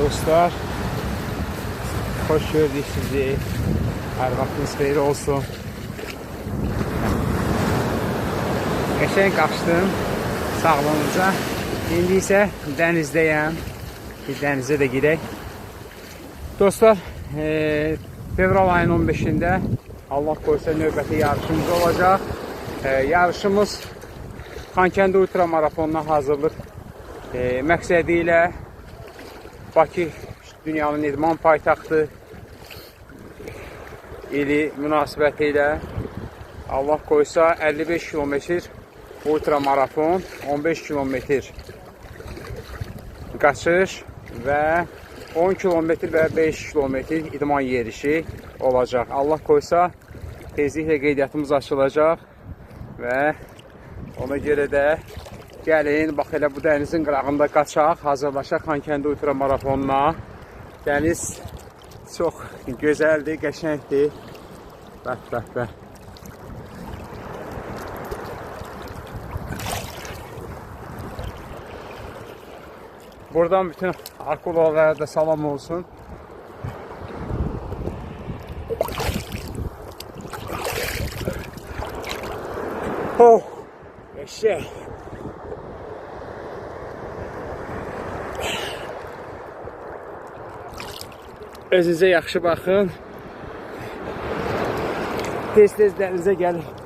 Dostlar, xoş gördük sizi. Hər vaxtınız xeyir olsun. Qəşəng qaçdım sağlığınıza. İndi isə dənizdəyəm. Bir dənizə də girək. Dostlar, fevral ayının 15-də Allah qoysa növbəti yarışımız olacaq. Yarışımız Xankəndi Ultra Marafonuna hazırlıq məqsədi ilə Bakı dünyanın idman paytaxtı ili münasibəti ilə Allah qoysa 55 kilometr ultra marafon, 15 kilometr qaçış və 10 kilometr və 5 kilometr idman yerişi olacaq. Allah qoysa tezliklə qeydiyyatımız açılacaq və ona görə də gəlin, bax elə bu dənizin qırağında qaçaq, hazırlaşaq Xankəndi Ultra Marafonuna. Dəniz çox gözəldir, qəşəngdir. Bəh, bəh, bəh. Buradan bütün akulalara da salam olsun. Oh, eşek. Özünüzə yaxşı baxın. Tez-tez dənizə gəlin.